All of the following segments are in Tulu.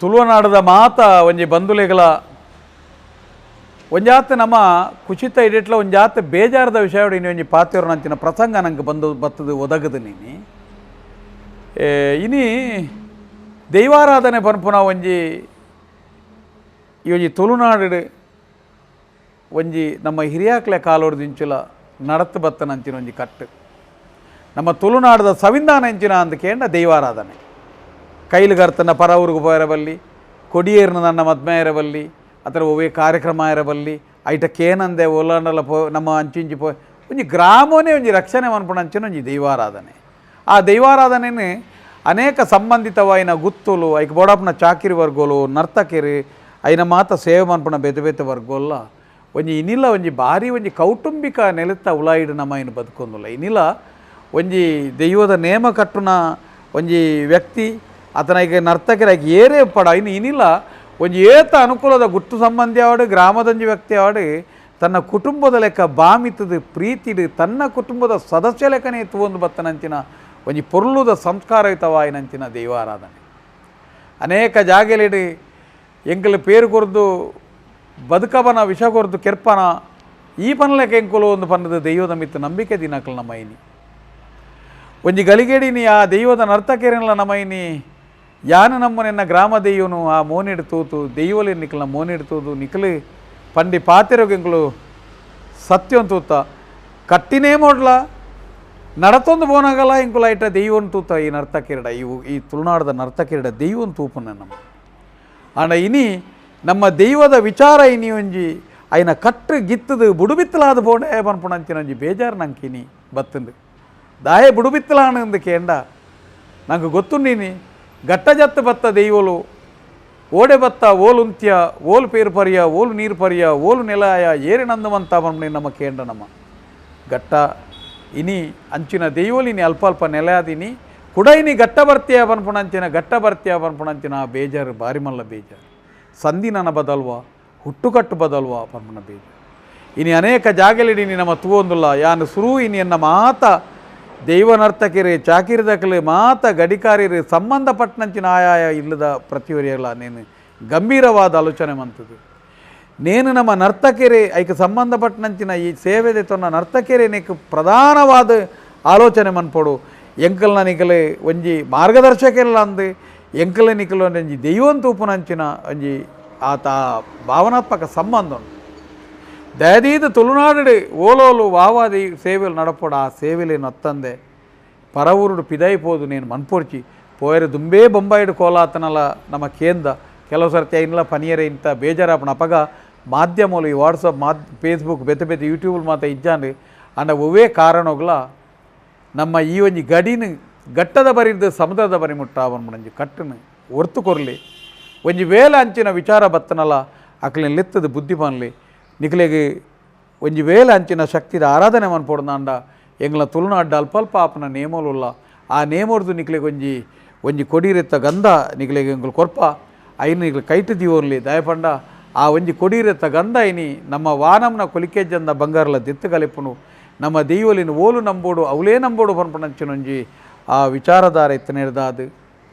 ತುಳುವನಾಡದ ಮಾತ ಒಂಜಿ ಬಂಧುಲೆಗಳ ಒಂಜಾತ ನಮ್ಮ ಕುಚಿತ ಇಡಿಟ್ಲ ಒಂಜಾತ ಬೇಜಾರದ ವಿಷಯ ಇನಿ ಒಂಜಿ ಪಾತೆರನಂಚಿನ ಪ್ರಸಂಗ ನಂಗೆ ಬಂದು ಬತ್ತದು ಒದಗದು ನೀನಿ. ಇನಿ ದೈವಾರಾಧನೆ ಪನ್ಪುನ ಒಂಜಿ ಈ ಒಂಜಿ ತುಳುನಾಡು ಒಂಜಿ ನಮ್ಮ ಹಿರಿಯಾಕ್ಲೆ ಕಾಲೋಡ್ದಿಂಚುಲ ನಡತು ಬತ್ತನಂಚಿನ ಒಂಜಿ ಕಟ್ಟು ನಮ್ಮ ತುಳುನಾಡದ ಸವಿಂದಾನ ಎಂಚಿನ ಅಂದ ಕೇಂಡ ದೈವಾರಾಧನೆ. ಕೈಲುಗರ್ತನ ಪರ ಊರಿಗೆ ಪೋಯರಬಲ್ಲಿ, ಕೊಡಿಯೇರ್ನ ನನ್ನ ಮದ್ಮೆ ಇರಬಲ್ಲಿ, ಅಥವಾ ಒವ್ವೇ ಕಾರ್ಯಕ್ರಮ ಇರಬಲ್ಲಿ, ಐಟ ಕೇನಂದೆ ಓಲಾಂಡಲ ಪೋ ನಮ್ಮ ಅಂಚಿಂಚಿ ಪೋ ಒಂಜಿ ಗ್ರಾಮನೇ ಒಂಜಿ ರಕ್ಷಣೆ ಮನ್ಪುಣ ಅಂಚಿನ ಒಂಜಿ ದೈವಾರಾಧನೆ. ಆ ದೈವಾರಾಧನೆನೇ ಅನೇಕ ಸಂಬಂಧಿತವಾಯಿನ ಗುತ್ತುಲು ಐಕ್ ಬೋಡಪ್ಪನ ಚಾಕಿರಿ ವರ್ಗೋಲು ನರ್ತಕಿರಿ ಐನ ಮಾತ ಸೇವೆ ಮನ್ಪುಣ ಬೇತೆ ಬೇತೆ ವರ್ಗೋಲ್ಲ ಒಂಜಿ ಇನಿಲ ಒಂಜಿ ಭಾರಿ ಒಂಜಿ ಕೌಟುಂಬಿಕ ನೆಲೆತ್ತ ಉಲಾಯಿಡು ನಮ್ಮ ಇನ್ನು ಬದುಕೊಂದುಲ್ಲ. ಇನಿಲ ಒಂಜಿ ದೈವದ ನೇಮ ಕಟ್ಟುನ ಒಂಜಿ ವ್ಯಕ್ತಿ ಆತನ ಈಗ ನರ್ತಕರಾಗಿ ಏರೇ ಪಡ ಇನ್ನು ಇನಿಲ್ಲ ಒಂಜಿ ಏತ ಅನುಕೂಲದ ಗುಟ್ಟು ಸಂಬಂಧಿ ಆವಡು ಗ್ರಾಮದಂಜಿ ವ್ಯಕ್ತಿ ಆವಡು ತನ್ನ ಕುಟುಂಬದ ಲೆಕ್ಕ ಬಾಮಿತದು ಪ್ರೀತಿಡು ತನ್ನ ಕುಟುಂಬದ ಸದಸ್ಯ ಲೆಕ್ಕನೇ ಎತ್ತುವೊಂದು ಬತ್ತನಂಚಿನ ಒಂಜಿ ಪೊರ್ಲುದ ಸಂಸ್ಕಾರಯುತವಾಯಿನಂಚಿನ ದೈವಾರಾಧನೆ. ಅನೇಕ ಜಾಗೆಲಿಡು ಎಂಕಲು ಪೇರು ಕೊರ್ದು ಬದುಕಬನ ವಿಷ ಕೊರ್ದು ಕೆರ್ಪನ ಈ ಪನ್ಲೆಕ್ಕ ಎಂಕುಲು ಒಂದು ಪನ್ನದ ದೈವದ ಮಿತ್ತು ನಂಬಿಕೆ ದಿನಕಲು ನಮ್ಮ ಇನಿ. ಒಂಜಿ ಗಲಿಗೆಡಿನಿ ಆ ದೈವದ ನರ್ತಕೇರಿನಲ್ಲ ನಮ್ಮ ಇನಿ ಯಾನು ನಮ್ಮ ನಿನ್ನ ಗ್ರಾಮ ದೈವನು ಆ ಮೋನಿಡು ತೂತು ದೈವಲಿ ನಿಕ್ಕಲ ಮೋನಿಡು ತೂತು ನಿಕ್ಕಲು ಪಂಡಿ ಪಾತಿರೋಗೆಂಕಲು ಸತ್ಯನ್ ತೂತ ಕಟ್ಟಿನೇ ಮೊಡ್ಲ ನಡತೊಂದು ಬೋನಾಗಲ್ಲ ಇಂಕುಲ ಐಟ ದೈವನ್ ತೂತ ಈ ನರ್ತಕಿರಡ ಈ ತುಳುನಾಡದ ನರ್ತಕಿರಡ ದೈವನ್ ತೂಪುನ ನಮ್ಮ. ಆಂಡ ಇನಿ ನಮ್ಮ ದೈವದ ವಿಚಾರ ಇನಿ ಒಂಜಿ ಐನ ಕಟ್ಟು ಗಿತ್ತದು ಬುಡುಬಿತ್ತಲಾದ ಬೋಣೆ ಪನ್ಪುಣಂಚಿನ ಒಂಜಿ ಬೇಜಾರು ನಂಗೆ ಇನಿ ಬತ್ತಂದು ದಾಯೆ ಬುಡುಬಿತ್ತಲಾನಂದು ಕೇಂಡ ನಂಗೆ ಗೊತ್ತುಂಡಿನಿ ಗಟ್ಟ ಜತ್ತು ಬತ್ತ ದೈವಲು ಓಡೆ ಬತ್ತ ಓಲುಂತ್ಯ ಓಲು ಪೇರು ಪರಿಯ ಓಲು ನೀರು ಪರಿಯ ಓಲು ನೆಲಾಯ ಏರಿನಂದವಂತ ಬನ್ನಿ ನಮ್ಮ ಕೇಂಡ ನಮ್ಮ ಗಟ್ಟ ಇನಿ ಅಂಚಿನ ದೈವಲು ಇನಿ ಅಲ್ಪ ಅಲ್ಪ ನೆಲೆಯಾದಿನಿ ಕುಡ ಇನಿ ಗಟ್ಟ ಬರ್ತೀಯ ಬನ್ಪುಣಂಚಿನ ಗಟ್ಟ ಬರ್ತೀಯ ಬನ್ಪುಣಂಚಿನ ಬೇಜಾರು ಬಾರಿ ಮಲ್ಲ ಬೇಜಾರು. ಸಂಧಿನನ ಬದಲ್ವ ಹುಟ್ಟುಕಟ್ಟು ಬದಲ್ವ ಪನ್ಪುಣ ಬೇಜಾರು. ಇನಿ ಅನೇಕ ಜಾಗಲಿಡಿನಿ ನಮ್ಮ ತೂವೊಂದುಲ್ಲ ಯಾನು ಸುರು ಇನಿ ಎನ್ನ ಮಾತ ದೈವನರ್ತಕಿರಿ ಚಾಕಿರಿದಕಲು ಮಾತ ಗಡಿಕಾರಿರು ಸಂಬಂಧಪಟ್ಟನಂಚಿನ ಆಯಾಯ ಇಲ್ಲದ ಪ್ರತಿವರಿಯಲ್ಲ ನೇನು ಗಂಭೀರವಾದ ಆಲೋಚನೆ ಮಂತದ್ದು. ನೇನು ನಮ್ಮ ನರ್ತಕಿರಿ ಐಕೆ ಸಂಬಂಧಪಟ್ಟನಂಚಿನ ಈ ಸೇವೆದೆ ತೊನ್ನ ನರ್ತಕಿರಿ ನೀಕು ಪ್ರಧಾನವಾದ ಆಲೋಚನೆ ಮನ್ಪೊಡು ಎಂಕಲ್ನ ನಿಕಲೆ ಒಂಜಿ ಮಾರ್ಗದರ್ಶಕಲ್ಲ ಅಂದು ಎಂಕಲ ನಿಕಲು ಒಂಜಿ ದೈವಂತೂಪುನಂಚಿನ ಒಂಜಿ ಆತ ಭಾವನಾತ್ಮಕ ಸಂಬಂಧ. ದಯದೀದ ತುಳುನಾಡು ಓಲೋಲು ವಾವಾದಿ ಸೇವೆలు ನಡಪೋಡು ಆ ಸೇವೆಲೆ ನತ್ತಂದೆ ಪರವೂರುಡು ಪಿದಾಯಿಪೋದು నేను ಮನ್ಪೊರ್ಚಿ ಪೋಯರು ದುಂಬೇ ಬೊಂಬಾಯಿಡು ಕೋಲಾತನಲ ನಮ್ಮ ಕೇಂದ್ರ ಕೆಲವು ಸರ್ತಿ ಐನ್ಲ ಪನಿಯರೆ ಇಂಥ ಬೇಜಾರಾಪಣ ಅಪಗ ಮಾಧ್ಯಮలు ಈ ವಾಟ್ಸಪ್ ಫೇಸ್ಬುಕ್ ಬೇತೆ ಬೇತೆ ಯೂಟ್ಯೂಬ್ ಮಾತ ಇಜ್ಜಾಂಡು ಅಂಡ ಒವ್ವೇ ಕಾರಣಗಳ ನಮ್ಮ ಈ ಒಂಜಿ ಗಡಿನ ಗಟ್ಟದ ಬರಿದ್ದು ಸಮುದ್ರದ ಬರಿ ಮುಟ್ಟ ಒಂಜಿ ಕಟ್ಟನು ಒರ್ತು ಕೊರ್ಲಿ ಒಂಜಿ ವೇಲೆ ಅಂಚಿನ ವಿಚಾರ ಬತ್ತನಲ ಅಕ್ಲಿನ ಲೆತ್ತದ ಬುದ್ಧಿ ಪನ್ಲಿ ನಿಕಲೆಗೆ ಒಂಜಿ ವೇಲೆ ಅಂಚಿನ ಶಕ್ತಿದ ಆರಾಧನೆ ಮನ್ಪೊಡ್ದಾಂಡ ಎಂಗ್ಲ ತುಳುನಾಡ್ಡ ಅಲ್ಪ ಅಲ್ಪ ಆಪನ ನೇಮೋಲುಲ್ಲ ಆ ನೇಮೋರ್ದು ನಿಕಲೆಗೆ ಒಂಜಿ ಒಂಜಿ ಕೊಡಿರೆತ್ತ ಗಂಧ ನಿಕಲೆಗೆ ಎಂಗ್ಲು ಕೊರ್ಪ ಐನು ನಿಕ್ಲು ಕೈಟು ದೀವೋರ್ಲಿ ದಯಪಂಡ ಆ ಒಂಜಿ ಕೊಡಿರೆತ್ತ ಗಂಧ ಐನಿ ನಮ್ಮ ವಾನಂನ ಕೊಲಿಕೆಜ್ಜಂದ ಬಂಗಾರಲ ದಿತ್ತು ಕಲಿಪುನು ನಮ್ಮ ದೈವಲಿನ ಓಲು ನಂಬೋಡು ಅವಲೇ ನಂಬೋಡು ಪನ್ಪುಣಂಚಿನೊಂಜಿ ಆ ವಿಚಾರಧಾರೆ ಇತ್ತನೇರ್ದಾದು.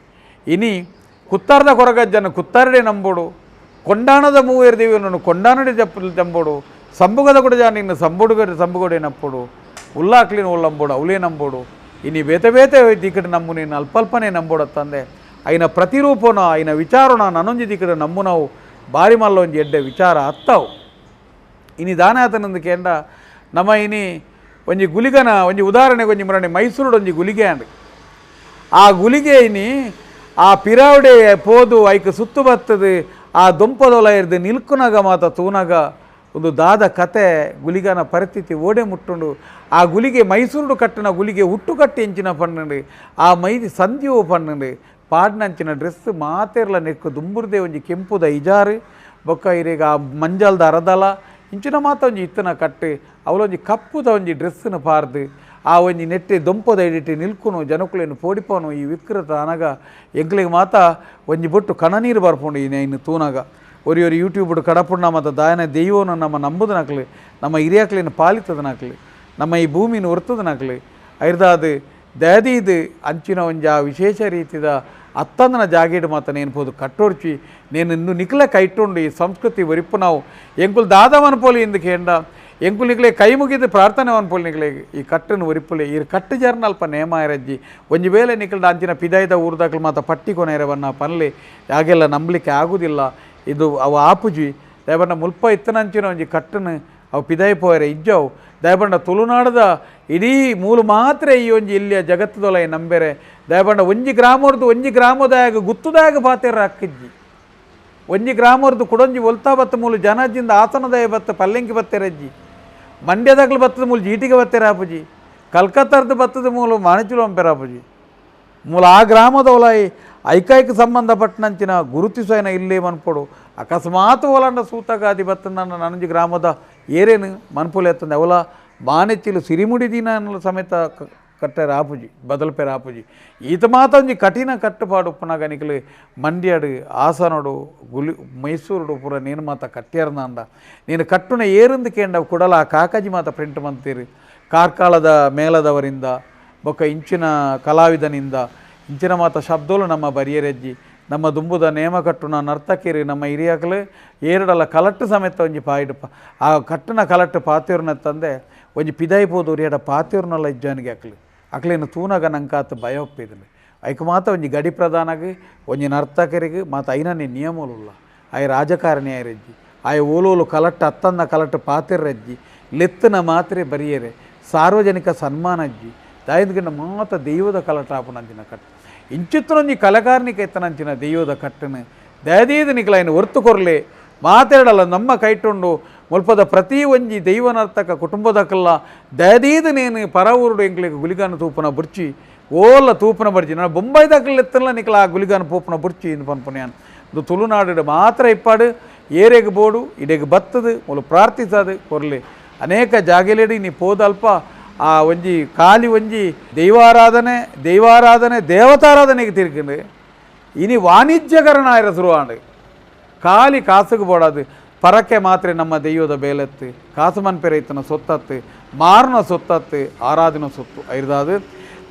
ಇನಿ ಕುತ್ತಾರದ ಕೊರಗಜ್ಜನ ಕುತ್ತಾರಡೆ ನಂಬೋಡು ಕೊಂಡಾಣದ ಮೂವೇರು ದೇವಿಯನ್ನು ಕೊಂಡಾನಡೆ ಜಂಬೋಡು ಸಂಬುಗದ ಕೊಡಜ ನಿನ್ನ ಸಂಬುಡುಗಡೆ ಸಂಬುಗೋಡೆ ನಪ್ಪೋಡು ಉಲ್ಲಾಕ್ಲಿನ ಉಳ್ಳಂಬೋಡು ಅವಲೇ ನಂಬೋಡು ಇನಿ ಬೇತೆ ಬೇತೆ ದಿಕ್ಕಡೆ ನಂಬು ನೀನು ಅಲ್ಪಲ್ಪನೇ ನಂಬೋಡತ್ತಂದೆ ಐನ ಪ್ರತಿರೂಪನ ಐನ ವಿಚಾರಣ ನನೊಂಜಿ ದಿಕ್ಕಡೆ ನಂಬು ನಾವು ಬಾರಿ ಮಲ್ಲ ಒಂಜಿ ಎಡ್ಡೆ ವಿಚಾರ ಅತ್ತಾವು. ಇನಿ ದಾನ ಆತನಂದು ಕೇಂಡ ನಮ್ಮ ಇನಿ ಒಂಜಿ ಗುಲಿಗನ ಒಂಜಿ ಉದಾಹರಣೆಗೆ ಒಂಜಿ ಮರಣೆ ಮೈಸೂರುಡು ಒಂಜಿ ಗುಲಿಗೆ ಅಂಡ್ ಆ ಗುಲಿಗೆ ಇನಿ ಆ ಪಿರಾವಡೆ ಪೋದು ಐಕ್ ಸುತ್ತು ಬತ್ತದು ಆ ದೊಂಪದೊಲ ಇರ್ದು ನಿಲ್ಕುನಗ ಮಾತ ತೂನಗ ಒಂದು ದಾದ ಕತೆ ಗುಲಿಗನ ಪರಿಸ್ಥಿತಿ ಓಡೆ ಮುಟ್ಟುಂಡು. ಆ ಗುಲಿಗೆ ಮೈಸೂರುಡು ಕಟ್ಟಿನ ಗುಲಿಗೆ ಹುಟ್ಟುಕಟ್ಟಿ ಎಂಚಿನ ಪನ್ನುಂಡು ಆ ಮೈದಿ ಸಂಧಿಯು ಪನ್ನುಂಡು ಪಾಡ್ನಂಚಿನ ಡ್ರೆಸ್ ಮಾತೆರ್ಲ ನೆಕ್ಕು ದುಂಬುರ್ದೆ ಒಂಜಿ ಕೆಂಪುದ ಇಜಾರು ಬೊಕ್ಕ ಇರೇಗ ಆ ಮಂಜಲ್ದ ಅರದಲ ಇಂಚಿನ ಮಾತ ಒಂಜಿ ಇತ್ತನ ಕಟ್ಟು ಅವಳೊಂಜಿ ಕಪ್ಪುದ ಒಂಜಿ ಡ್ರೆಸ್ಸನ್ನು ಪಾರ್ದು ಆ ಒಂಜಿ ನೆಟ್ಟೆ ದೊಂಪದ ಹಿಡಿಟಿ ನಿಲ್ಕುನು ಜನಕುಲೇನು ಪೋಡಿಪೋನು ಈ ವಿಕೃತ ಅನಗ ಎಂಕ್ಲೆಗ್ ಮಾತ ಒಂಜಿ ಬೊಟ್ಟು ಕಣನೀರು ಬರ್ಪುಂಡು ಇನ್ನು ತೂನಗ ಒರಿ ಒರಿ ಯೂಟ್ಯೂಬ್ ಕಡಪುಣ್ಣ ಮತ್ತು ದಾಯನ ದೈವನು ನಮ್ಮ ನಂಬುದನಕ್ಲು ನಮ್ಮ ಹಿರಿಯಾಕ್ಲೇನು ಪಾಲಿತದನಕ್ಲು ನಮ್ಮ ಈ ಭೂಮಿನ ಒರ್ತದನಕ್ಲು ಐರ್ದಾದು ದಯದೀದು ಅಂಚಿನ ಒಂಜಿ ಆ ವಿಶೇಷ ರೀತಿದ ಅತ್ತಂದನ ಜಾಗೀಡು ಮಾತ ನೇನು ಕಟ್ಟೋರ್ಚಿ ನೇನು ಇನ್ನು ನಿಕ್ಲೆ ಕೈಟುಂಡು ಈ ಸಂಸ್ಕೃತಿ ಒರಿಪು ನಾವು ಎಂಕುಲು ದಾದವನ ಪೋಲಿ ಇಂದು ಕೇಂಡ ಎಂಕುಲು ನಿಕ್ಲೆ ಕೈ ಮುಗಿದು ಪ್ರಾರ್ಥನೆ ಪೋಲಿ ನಿಕ್ಲೆ ಈ ಕಟ್ಟನ್ನು ಒರಿಪುಲೆ ಈ ಕಟ್ಟು ಜರ್ನ ಅಲ್ಪ ನೇಮಾಯರಜ್ಜಿ ಒಂಜಿ ವೇಳೆ ನಿಕ್ಲ್ಡ ಅಂಚಿನ ಪಿದಾಯ್ದ ಊರ್ದಾಕ್ಲು ಮಾತ ಪಟ್ಟಿ ಕೊನೆರವನ್ನ ಪನ್ಲೆ ಹಾಗೆಲ್ಲ ನಂಬಲಿಕ್ಕೆ ಆಗುದಿಲ್ಲ ಇದು ಅವು ಆಪುಜಿ ದಯಬಂಡ ಮುಲ್ಪ ಇತ್ತನಂಚಿನ ಒಂಜಿ ಕಟ್ಟನ್ನು ಅವು ಪಿದಾಯಿ ಪೋಯರೆ ಇಜ್ಜವು ದಯಬಂಡ ತುಳುನಾಡದ ಇಡೀ ಮೂಲು ಮಾತ್ರ ಈ ಒಂಜಿ ಇಲ್ಲಿಯ ಜಗತ್ತದೊಲ ನಂಬೆರೆ ದಯಬಂಡ ಒಂಜಿ ಗ್ರಾಮರ್ದು ಒಂಜಿ ಗ್ರಾಮದಾಯಾಗ ಗುತ್ತುದಾಗ ಪಾತೆರ ಅಕ್ಕಿಜ್ಜಿ ಒಂಜಿ ಗ್ರಾಮರ್ದು ಕುಡೊಂಜಿ ಒಲ್ತಾ ಬತ್ತ ಮೂಲು ಜನಜಿಂದ ಆಸನದಾಯ ಬತ್ತ ಪಲ್ಲೆಂಕಿ ಬತ್ತೆರಜ್ಜಿ ಮಂಡ್ಯದಾಗ್ಲು ಬತ್ತದ ಮೂಲು ಜೀಟಿಗೆ ಬತ್ತೆರಾಪುಜಿ ಕಲ್ಕತ್ತಾರ್ದು ಬತ್ತದ ಮೂಲು ಮಾಣಚುಲು ಅಂಪೆರಾಪುಜಿ ಮೂಲ ಆ ಗ್ರಾಮದ ಒಲಾಯಿ ಐಕೈಕ ಸಂಬಂಧಪಟ್ಟನಂಚಿನ ಗುರುತಿಸೈನ ಇಲ್ಲೇ ಮನ್ಪೊಡು ಅಕಸ್ಮಾತ್ ಓಲಂಡ ಸೂತಗಾದಿ ಬತ್ತನ ನನಂಜಿ ಗ್ರಾಮದ ಏರೇನು ಮನ್ಪುಲೆ ಎತ್ತಂದೆ ಅವಲ ಮಾನೆಚ್ಚಿಲು ಸಿರಿಮುಡಿ ದಿನ ಸಮೇತ ಕಟ್ಟೆರ ಆಪುಜಿ ಬದಲ್ಪೆರ ಆಪುಜಿ ಈತ ಮಾತ ಒಂಜಿ ಕಠಿಣ ಕಟ್ಟುಪಾಡು ಉಪ್ಪುನಾಗ ನಿಕ್ಲು ಮಂಡ್ಯಡು ಹಾಸನಡು ಗುಲಿ ಮೈಸೂರುಡು ಪೂರ ನೀನು ಮಾತ ಕಟ್ಟ್ಯಾರ್ನಾಂಡ ನೀನು ಕಟ್ಟುನ ಏರಿಂದು ಕೇಂಡ ಕುಡಲ ಆ ಕಾಕಾಜಿ ಮಾತ ಪ್ರಿಂಟ್ ಮಂತೀರಿ ಕಾರ್ಕಾಳದ ಮೇಳದವರಿಂದ ಬೊಕ್ಕ ಇಂಚಿನ ಕಲಾವಿದನಿಂದ ಇಂಚಿನ ಮಾತ ಶಬ್ದಲು ನಮ್ಮ ಬರಿಯರೆಜ್ಜಿ ನಮ್ಮ ದುಂಬುದ ನೇಮ ಕಟ್ಟುನ ನರ್ತಕಿರಿ ನಮ್ಮ ಹಿರಿಯಾಕಲು ಏರಡಲ ಕಲಟ್ಟು ಸಮೇತ ಒಂಜಿ ಪಾಯಿಡು ಆ ಕಟ್ಟುನ ಕಲಟ್ಟು ಪಾತಿರ್ನ ತಂದೆ ಒಂಜಿ ಪಿದಾಯಿ ಪೋದು ಉರಿಯಡ ಪಾತಿರ್ನಲ್ಲ ಇಜ್ಜಾನಿಗೆ ಅಕ್ಲು ಅಕ್ಲೇನು ತೂನಗ ನಂಕಾತು ಭಯ ಒಪ್ಪಿದ್ರು ಐಕ್ ಮಾತ ಒಂಜಿ ಗಡಿ ಪ್ರಧಾನಗೆ ಒಂಜಿ ನರ್ತಕರಿಗೆ ಮಾತ ಐನನೇ ನಿಯಮలుಲ್ಲ ಆಯ ರಾಜಕಾರಣಿ ಆಯರೆಜ್ಜಿ ಆಯ ಓಲೋಲು ಕಲಟ್ಟು ಅತ್ತಂದ ಕಲಟ್ಟು ಪಾತಿರ್ರಜ್ಜಿ ಲೆತ್ತನ ಮಾತ್ರೆ ಬರಿಯರೆ ಸಾರ್ವಜನಿಕ ಸನ್ಮಾನ ಅಜ್ಜಿ ದಾಯಂದ್ಗಿಂಡ ಮಾತ ದೈವದ ಕಲಟಾಪುನಂಚಿನ ಕಟ್ಟು ಇಂಚಿತ್ರೊಂಜಿ ಕಲಕಾರ್ನಿಕ ಎತ್ತನಂಚಿನ ದೈವದ ಕಟ್ಟನು ದಯದೀದ ನಿಕಲೈನ ಒರ್ತು ಕೊರ್ಲೆ ಮಾತಾಡಲ್ಲ ನಮ್ಮ ಕೈಟುಂಡು ಮುಲ್ಪದ ಪ್ರತಿ ಒಂಜಿ ದೈವನರ್ತಕ ಕುಟುಂಬದಕಲ್ಲ ದಯದೀದ ನೇನು ಪರ ಊರುಡು ಎಂಕ್ಲೆಗ್ ಗುಲಿಗಾನ ತೂಪುನ ಬುರ್ಚಿ ಓಲ ತೂಪುನ ಬುರ್ಚಿ ನಾನು ಬೊಂಬೈದಕಲ್ ಎತ್ತಲ್ಲ ನಿಕಲ ಆ ಗುಲಿಗಾನ ಪೂಪುನ ಬುರ್ಚಿ ಇಂದು ಪನ್ಪುನ್ಯಾನ್ ಇದು ತುಳುನಾಡು ಮಾತ್ರ ಇಪ್ಪಾಡು ಏರೆಗ್ ಬೋಡು ಇಡೆಗ್ ಬತ್ತದು ಮೂಲು ಪ್ರಾರ್ಥಿಸದು ಕೊರ್ಲೆ ಅನೇಕ ಜಾಗೆಲೆಡಿ ನೀ ಪೋದಲ್ಪ ಆ ಒಂಜಿ ಖಾಲಿ ಒಂಜಿ ದೈವಾರಾಧನೆ ದೈವಾರಾಧನೆ ದೇವತಾರಾಧನೆಗೆ ತಿರ್ಕೊಂಡು ಇನಿ ವಾಣಿಜ್ಯಕರಣ ಆಯ್ರ ಶುರುವಾಂಡು ಖಾಲಿ ಕಾಸುಗೆ ಬೋಡಾದು ಪರಕ್ಕೆ ಮಾತ್ರ ನಮ್ಮ ದೈವದ ಬೇಲೆತ್ತು ಕಾಸು ಮನ್ಪೆರೈತನ ಸೊತ್ತತ್ತು ಮಾರನ ಸೊತ್ತತ್ತು ಆರಾಧನ ಸೊತ್ತು ಐರ್ದಾದು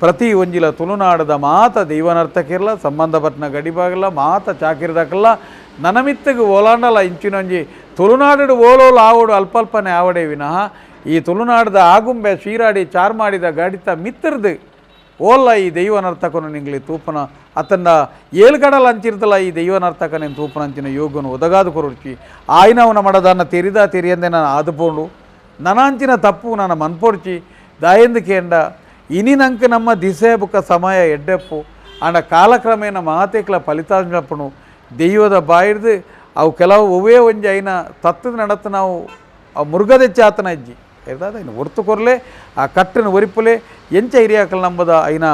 ಪ್ರತಿ ಒಂಜಿಲ ತುಳುನಾಡದ ಮಾತ ದೈವನರ್ತಕಿರಲ ಸಂಬಂಧಪಟ್ಟನ ಗಡಿಬಾಗಲ ಮಾತ ಚಾಕಿರ್ದಕಲ್ಲ ನನಮಿತ್ತಗೆ ಓಲಾಂಡಲ ಇಂಚಿನೊಂಜಿ ತುಳುನಾಡು ಓಲೋಲು ಆವಡು ಅಲ್ಪಲ್ಪನೆ ಆವಡೆ ವಿನಃ ಈ ತುಳುನಾಡದ ಆಗುಂಬೆ ಶೀರಾಡಿ ಚಾರ್ಮಾಡಿದ ಗಡಿತ ಮಿತ್ರದು ಓಲ್ಲ ಈ ದೈವನರ್ತಕನು ನಿಂಗ್ಲಿ ತೂಪನ ಅತನ್ನ ಏಳ್ಗಡಲ ಅಂಚಿರ್ತಲ್ಲ ಈ ದೈವನರ್ತಕನೇನು ತೂಪನ ಅಂಚಿನ ಯೋಗನು ಒದಗಾದು ಕೊರುಚಿ ಆಯ್ನವನ ಮಡದನ್ನ ತೆರಿದ ತೆರಿಯಂದೆ ನಾನು ಆದುಪೋಂಡು ನನಾಂಚಿನ ತಪ್ಪು ನಾನು ಮನ್ಪೊಡ್ಚಿ ದಾಯಂದು ಕೇಂಡ ಇನಿ ನಂಗೆ ನಮ್ಮ ದಿಸೆ ಬುಕ್ಕ ಸಮಯ ಎಡ್ಡೆಪ್ಪು ಆಂಡ ಕಾಲಕ್ರಮೇಣ ಮಾತೇಕ್ಲ ಫಲಿತಾಂಶಪ್ಪನು ದೈವದ ಬಾಯಿಡ್ದು ಅವು ಕೆಲವು ಒವೇ ಒಂಜಿ ಐನ ತತ್ತದ ನಡತ್ತು ನಾವು ಆ ಮುರುಗದೆಚ್ಚಾತನ ಅಜ್ಜಿ ಇರ್ದಾದ ಐನ ಒರ್ತು ಕೊರ್ಲೆ ಆ ಕಟ್ಟನ ಒರಿಪುಲೆ ಎಂಚ ಹಿರಿಯಾಕಲ್ ನಂಬದ ಐನ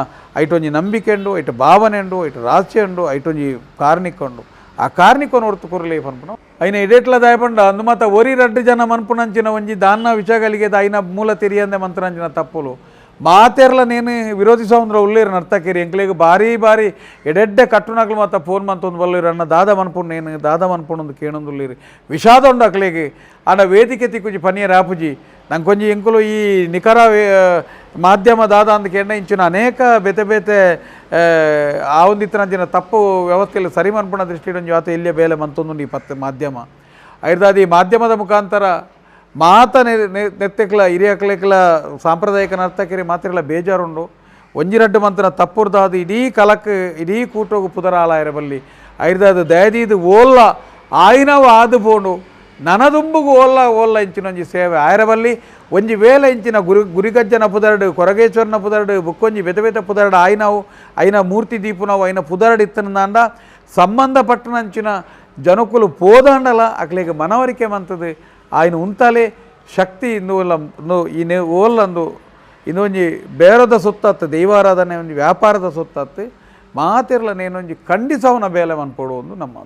ಐಟೊಂಜಿ ನಂಬಿಕೆ ಉಂಡು ಐಟು ಭಾವನೆ ಉಂಡು ಐಟು ರಹಸ್ಯ ಉಂಡು ಐಟೊಂಜಿ ಕಾರ್ಣಿಕ ಉಂಡು ಆ ಕಾರ್ಣಿಕನು ಒರ್ತು ಕೊರ್ಲೆ ಪನ್ಪುನ ಐನ ಇಡೇಟ್ಲ ದಾಯಪಂಡ ಅಂದು ಮಾತ ಒರಿ ರಡ್ಡು ಜನ ಮನ್ಪುನಂಚಿನ ಒಂಜಿ ದಾನ್ನ ವಿಷಯಗಳಿಗೆ ಐನ ಮೂಲ ತೆರಿಯಂದೆ ಮಂತ್ರನಂಚಿನ ತಪ್ಪುಲು ಮಾತೆರ್ಲ ನೇನು ವಿರೋಧಿಸೋಂದ್ರ ಉಳ್ಳೇರು ನರ್ತಕಿರಿ ಎಂಕ್ಲೆಗ್ ಬಾರಿ ಬಾರಿ ಎಡೆಡ್ಡೆ ಕಟ್ಟುನಕ್ಲು ಮಾತ ಫೋನ್ ಮಂತೊಂದು ಬಲ್ಲೀರು ಅಣ್ಣ ದಾದ ಮನ್ಪುಂಡು ನೇನು ದಾದ ಮನ್ಪುಂಡು ಕೇಣೊಂದುಳ್ಳೀರು ವಿಷಾದ ಉಂಡು ಅಕ್ಲೆಗ್ ಆಂಡ ವೇದಿಕೆ ತಿಕ್ಕುಜಿ ಪನಿಯರ್ ಆಪುಜಿ ನಂಗೆ ಕೊಂಜಿ ಎಂಕುಲು ಈ ನಿಖರ ಮಾಧ್ಯಮ ದಾದ ಅಂದ ಕೇಂದ್ರ ಇಂಚಿನ ಅನೇಕ ಬೇತೆ ಬೇತೆ ಆ ಒಂದಿತ್ತನಂಚಿನ ತಪ್ಪು ವ್ಯವಸ್ಥೆಯಲ್ಲಿ ಸರಿ ಮನ್ಪುಣ ದೃಷ್ಟಿ ಒಂಜಿ ಆತ ಇಲ್ಲಿಯ ಬೇಲೆ ಮಂತೊಂದು ಈ ಪತ್ತೆ ಮಾಧ್ಯಮ ಐರ್ದಾದಿ ಮಾಧ್ಯಮದ ಮುಖಾಂತರ ಮಾತ ನೆತ್ತೆಕ್ಲ ಹಿರಿಯಕ್ಲೆಕ್ಲ ಸಾಂಪ್ರದಾಯಿಕ ನರ್ತಕಿರಿ ಮಾತಿರಲ ಬೇಜಾರುಂಡು ಒಂಜಿರಡ್ಡು ಮಂತನ ತಪ್ಪುರ್ದಾದು ಇಡೀ ಕಲಕ್ ಇಡೀ ಕೂಟೋಗು ಪುದರ ಆಲಾಯರ ಬಲ್ಲಿ ಐರ್ದಾದು ದಯದೀದು ಓಲ್ಲ ಆಯ್ನವು ಆದು ಪೋಂಡು ನನದುಂಬುಗು ಓಲ್ಲ ಓಲ್ಲ ಇಂಚಿನ ಒಂಜಿ ಸೇವೆ ಆಯರಬಲ್ಲಿ ಒಂಜಿ ವೇಲೆ ಇಂಚಿನ ಗುರಿಗಜ್ಜನ ಪುದರಡು ಕೊರಗೇಶ್ವರನ ಪುದರಡು ಬುಕ್ಕೊಂಜಿ ಬೇತೆ ಬೇತೆ ಪುದರಡು ಆಯ್ನವು ಐನ ಮೂರ್ತಿ ದೀಪುನವು ಐನ ಪುದರಡು ಇತ್ತನಂದಾಂಡ ಸಂಬಂಧಪಟ್ಟನಂಚಿನ ಜನಕುಲು ಪೋದಾಂಡಲ ಅಕ್ಲೆಗ್ ಮನವರಿಕೆ ಮಂತದು ಆಯ್ನ ಉಂತಾಲೆ ಶಕ್ತಿ ಇಂದು ಈ ಓಲ್ಲಂದು ಇನ್ನೊಂಜಿ ಬೇರದ ಸೊತ್ತತ್ತು ದೈವಾರಾಧನೆ ಒಂಜಿ ವ್ಯಾಪಾರದ ಸೊತ್ತತ್ತು ಮಾತಿರ್ಲ ನೇನೊಂಜಿ ಖಂಡಿಸವನ ಬೇಲೆ ಮನ್ಪೊಡು ಒಂದು ನಮ್ಮ